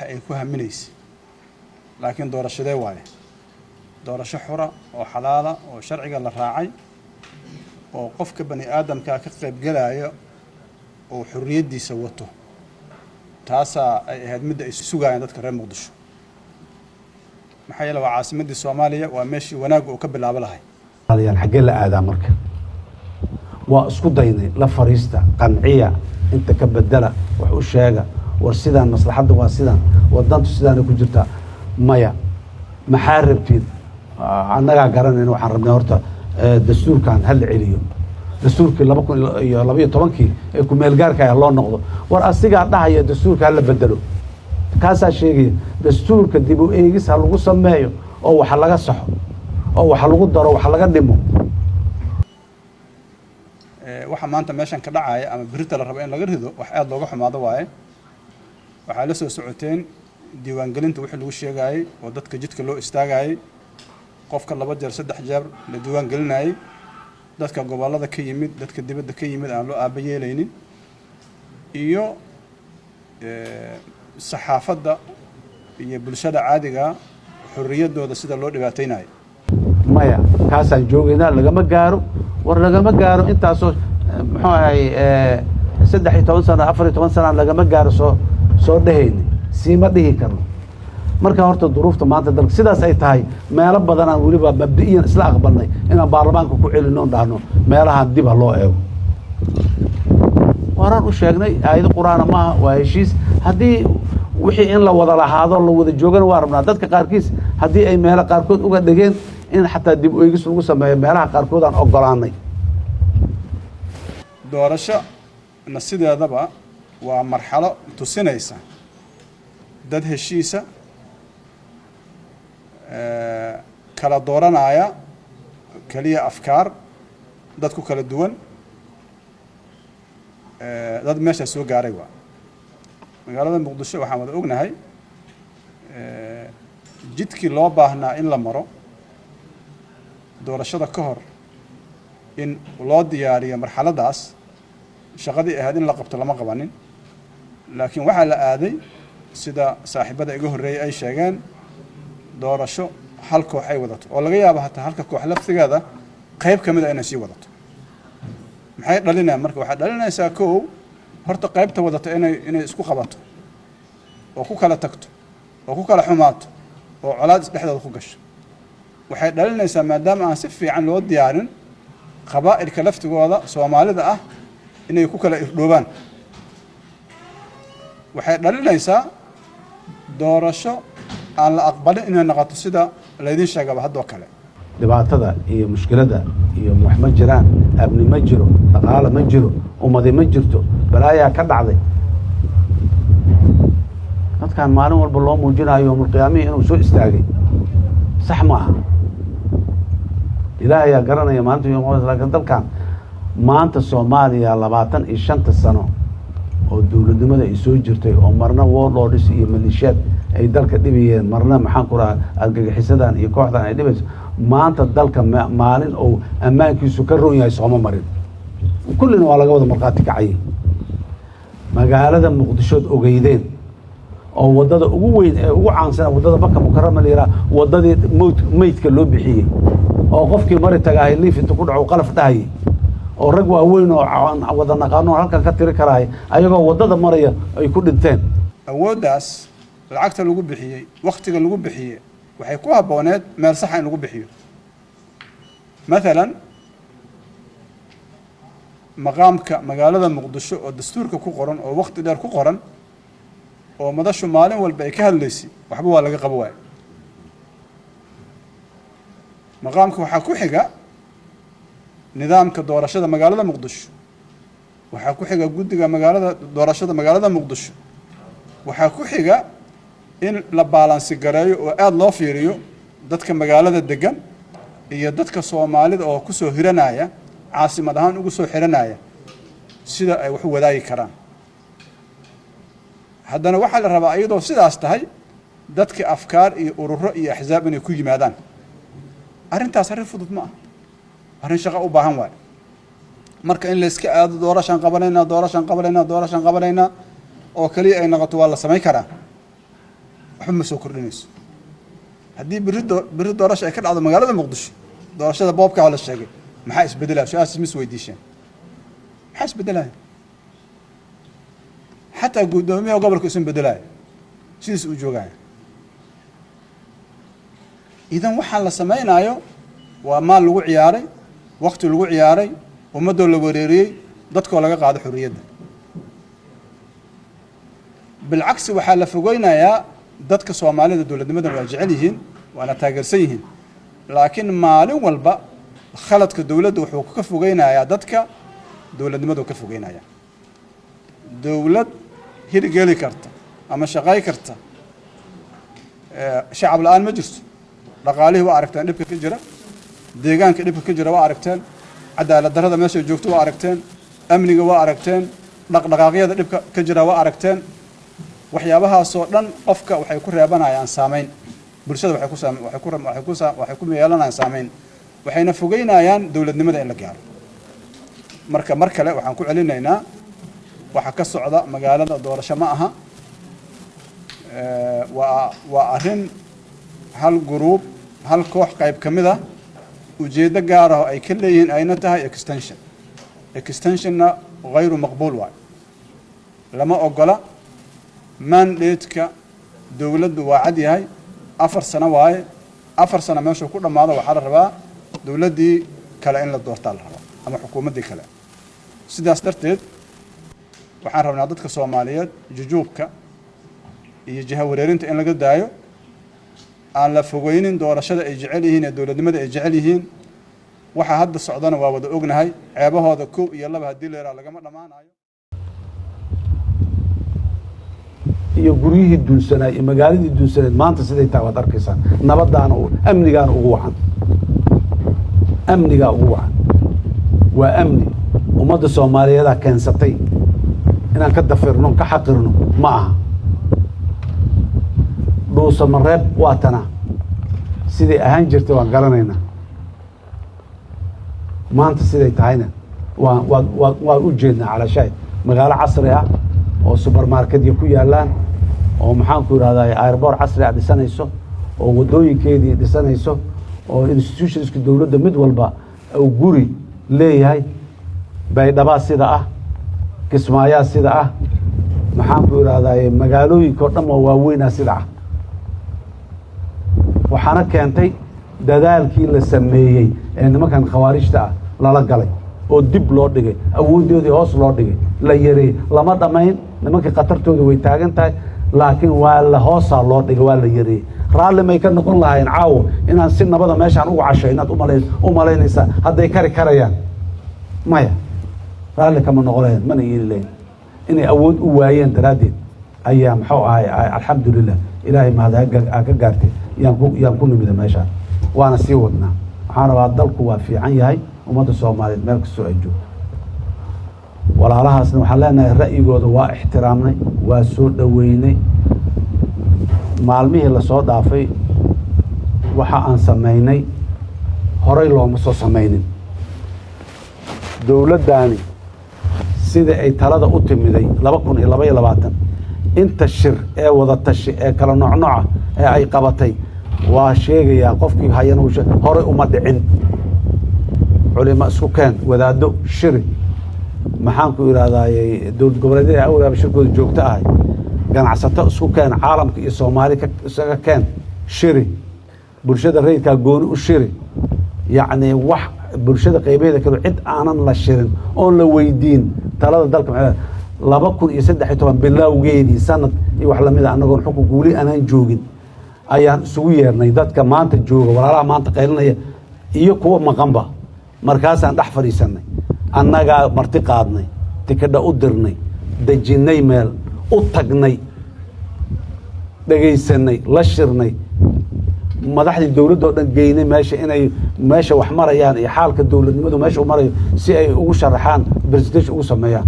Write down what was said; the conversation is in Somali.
waxa ay ku haminaysay. Laakiin doorashadee waaye? Doorasho xura oo xalaala oo sharciga la raacay oo qofka bani aadamkaa ka qaybgelaya oo xorriyaddiisa wato, taasaa ay ahayd midda ay sugayaan dadka reer Muqdisho. Maxaa yeele, waa caasimaddii Soomaaliya, waa meeshii wanaagga uu ka bilaabo lahay. Yaal, xaggee la aadaa? Marka waa isku daynay, la fariista, qanciya, inta ka bedela, wax u sheega, war sidaan maslaxadda waa sidaan, wadantu sidaana ku jirtaa. Maya, maxaa rabtiin? Annagaa garanayna waxaan rabnay. Horta dastuurkan ha la celiyo, dastuurkii 2012-kii ee kumeelgaarka ah loo noqdo. War asigaa dhahaya dastuurka hala bedelo, kaasaa sheegaya dastuurka dib u eegis ha lagu sameeyo oo waxa laga saxo oo waxa lagu daro, wax laga dhimo. Waxa maanta meeshan ka dhacaya ama birita la rabo in laga rido, wax aada looga xumaado waaye. Waxaa la soo socoteen diiwaangelinta wixii lagu sheegayey oo dadka jidka loo istaagayey, qofka laba jeer, saddex jeer la diiwaan gelinayey, dadka gobollada ka yimid, dadka dibadda ka yimid aan loo aaba yeelaynin, iyo saxaafadda iyo bulshada caadiga xorriyaddooda sida loo dhibaateynayo. Maya, kaasaan joogaynaa, lagama gaaro. War lagama gaaro intaasoo, muxuu ahay, 13 sano, 14 sanaan lagama gaaro. Soo dhehayni siima dhihi karno. Marka horta duruufta maanta dalka sidaas ay tahay, meelo badanaan weliba mabdi'iyan isla aqbalnay inaan baarlamaanka ku celino, dhahno meelahan dib ha loo eego. Horaan u sheegnay, aayado Qur-aana maaha, waa heshiis. Haddii wixii in la wada lahaado, la wada joogana, waa rabnaa. Dadka qaarkiis haddii ay meelo qaarkood uga dhegeen in xataa dib u eegis lagu sameeyo meelaha qaarkood, aan ogolaanay. Doorasho na sideedaba waa marxalo tusinaysa dad heshiisa, kala dooranaya keliya afkaar, dad ku kala duwan, dad meeshaa soo gaaray. Waa magaalada Muqdisho. Waxaan wada ognahay jidkii loo baahnaa in la maro doorashada ka hor, in loo diyaariyo marxaladdaas. Shaqadii ahayd in la qabto lama qabanin, laakiin waxaa la aaday, sida saaxiibada iga horreeyay ay sheegeen, doorasho hal koox ay wadato, oo laga yaabo hataa halka koox laftigeeda qayb ka mid a inay sii wadato. Maxay dhalinaya marka? Waxay dhalinaysaa, kow, horta qaybta wadata inay isku qabato oo ku kala tagto oo ku kala xumaato oo colaad isdhexdooda ku gasho. Waxay dhalinaysaa, maadaama aan si fiican loo diyaarin, qabaa'ilka laftigooda Soomaalida ah inay ku kala irdhoobaan. Waxay dhalinaysaa doorasho aan la aqbalin inay noqoto sida laydin sheegaba haddoo kale. Dhibaatada iyo mushkiladda iyo wax ma jiraan, amni ma jiro, dhaqaale ma jiro, ummadi ma jirto, balaayaa ka dhacday. Dadkan maalin walba loo muujinayo yowmulqiyaamihii inuu soo istaagay, sax ma aha. Ilaahayaa garanaya maalinta yowm. Laakiin dalkan maanta Soomaaliya, 25-ta sano oo dowladnimada ay soo jirtay, oo marna warlords iyo maleeshiyaad ay dalka dhibayeen, marna, maxaan ku rahaa, argagixisadan iyo kooxdan ay dhibayso, maanta dalka maalin uu ammaankiisu ka ron yahay sooma marin. Kullina waa laga wada markhaati kacayay. Magaalada Muqdishood ogeydeen oo waddada ugu weyn ee ugu caansan, waddada Maka Mukarama la yidhaha, waddadii mowt meydka loo bixiyey, oo qofkii mari tagaahay liif inta ku dhaco qalaf dhahayay, oo rag waaweyn oo wada naqaano halkan ka tiri karaay ayagoo waddada maraya ay ku dhinteen. Awooddaas lacagta lagu bixiyey, waktiga lagu bixiyey, waxay ku habbooneed meel saxa in lagu bixiyo. Mathalan, maqaamka magaalada Muqdisho oo dastuurka ku qoran oo wakti dheer ku qoran oo madashu maalin walba ay ka hadlaysay, waxba waa laga qaba waayo. Maqaamka waxaa ku xiga nidaamka doorashada magaalada Muqdisho, waxaa ku xiga guddiga magaalada, doorashada magaalada Muqdisho, waxaa ku xiga in la balance gareeyo oo aada loo fiiriyo dadka magaalada degan iyo dadka Soomaalida oo kusoo hiranaya, caasimad ahaan ugu soo xiranaya, sida ay wax u wadaagi karaan. Haddana waxaa la rabaa, iyadoo sidaas tahay, dadka afkaar iyo ururo iyo axsaab inay ku yimaadaan. Arrintaas arrin fudud ma ah, arrin shaqo u baahan waayo. Marka in layska aado doorashaan qabanaynaa, doorashaan qabanaynaa, doorashaan qabanaynaa oo keliya ay noqoto, waa la samayn karaa. Waxba ma soo kordhinayso haddii berri doorasha ay ka dhacdo magaalada Muqdisho. Doorashada boobkaa la sheegay, maxaa isbedelaya? Su-aashaas mis weydiisheen, maxaa isbedelaya? Xataa guddoomiyaha gobolka isun bedelaya, sidiis uu joogaya. Idan waxaan la samaynaayo waa maal lagu ciyaaray, wakti lagu ciyaaray, ummaddoo la wareeriyey, dadkoo laga qaado xorriyadda. Bilcagsi, waxaa la fogeynayaa dadka Soomaalida. Dowladnimadan waa jecel yihiin, waana taageersan yihiin, laakiin maalin walba khaladka dowladda wuxuu ka fogeynayaa dadka, dowladnimadu ka fogeynaya. Dowlad hirgeli karta ama shaqay karta shacab la-aan ma jirto. Dhaqaalihii waa aragteen dhibka ka jira, deegaanka dhibka ka jira waa aragteen, cadaalad darrada meeshay joogto waa aragteen, amniga waa aragteen, dhaqdhaqaaqyada dhibka ka jira waa aragteen. Waxyaabahaasoo dhan qofka waxay ku reebanayaan saameyn, bulshada waxay ku saam waxay ku waxay ku waxay ku yeelanayaan saameyn, waxayna fogeynayaan dowladnimada in la gaaro. Marka mar kale waxaan ku celinaynaa, waxa ka socda magaalada doorasho ma aha. Waa arrin hal group, hal koox, qayb ka mid ah ujeeddo gaar ah oo ay ka leeyihiin, ayna tahay extension. Extensionna hayru maqbuul waay, lama ogola. Mandate-ka dowladdu waa cad yahay, 4 sano waaye. 4 sano meeshuu ku dhammaado, waxaa la rabaa dowladdii kale in la doortaa la rabaa ama xukuumaddii kale. Sidaas darteed waxaan rabnaa dadka Soomaaliyeed jujuubka iyo jiha wareerinta in laga daayo, aan la fogeynin doorashada ay jecel yihiin ee dowladnimada ay jecel yihiin. Waxa hadda socdana waa wada ognahay ceebahooda. Kow iyo laba haddii la yidhaha lagama dhammaanayo. Iyo guryihii duunsanaa iyo magaaladii duunsaneed maanta siday tahay waad arkaysaan. Nabadaana, amnigaana ugu wacan, amnigaa ugu wacan. Waa amni ummadda Soomaaliyeedaa keensatay. Inaan ka dafirno, ka xaqirno ma aha. Dhuusamareeb waa tana siday ahaan jirtay, waan garanaynaa. Maanta siday tahayna waan u jeednaa. Calaa shaahid, magaalo casri ah oo supermarketya ku yaalaan, oo maxaanku idhahdaa, airport casri ah dhisanayso, oo waddooyinkeedii dhisanayso, oo institutionska dowladda mid walba uu guri leeyahay. Baydhabaa sida ah, Kismaayaa sida ah, maxaanku idhahdaa, magaalooyinka o dhan waa waaweynaa sida ah. Waxaana keentay dadaalkii la sameeyey ee nimankan khawaarijta ah lala galay, oo dib loo dhigay awooddoodii, hoos loo dhigay, la yareeyey. Lama dhammayn, nimankii khatartooda way taagan tahay, laakiin waa la hoosaa loo dhigay, waa la yareeyey. Raalli may ka noqon lahayn caawo inaan si nabada meeshaan ugu casho? Inaad u malaynaysaa hadday kari karayaan? Maya, raalli kama noqon lahayn, mana yeeli lahayn. Inay awood u waayeen daraaddeed ayaa, muxuu ahay, alxamdulilah, Ilaahay mahad ha ka gaartay, yaan ku nimida meeshaan, waana sii wadnaa. Waxaan rabaa, dalku waa fiican yahay, ummadda Soomaaliyeed meel kastoo ay joogto, walaalahaasna waxaan leenahay ra'yigooda waa ixtiraamnay, waa soo dhoweynay. Maalmihii lasoo dhaafay waxa aan samaynay horay looma soo samaynin. Dowladdaani sida ay talada u timiday 2022, inta shir ee wada tashi ee kala noocnooca ee ay qabatay waa sheegayaa qofkii hayana horay uma dhicin. Culimo isku keen, wadaaddo shiri, maxaan ku idhahdaaye, dowlad goboleedyada awlaaba shirkooda joogto ahay, ganacsato isku keen, caalamka iyo Soomaali isaga keen, shiri, bulshada rayidkaa gooni u shiri. Yacni wax bulshada qaybeeda kale cid aanan la shirin oon la weydiin talada dalka maxay. 2013 bilowgeedii, sanad iyo wax lamida, annagoon xukunka weli aanan joogin, ayaan isugu yeernay dadka maanta jooga, walaalaha maanta qaylinaya iyo kuwa maqanba. Markaasaan dhex fadhiisanay, annagaa marti qaadnay, tikadha u dirnay, dejinnay, meel u tagnay, dhegaysanay, la shirnay, madaxdii dowladda oo dhan geynay meesha, inay meesha wax marayaan iyo xaalka dowladnimadu meesha u marayo si ay ugu sharaxaan, presentation ugu sameeyaan.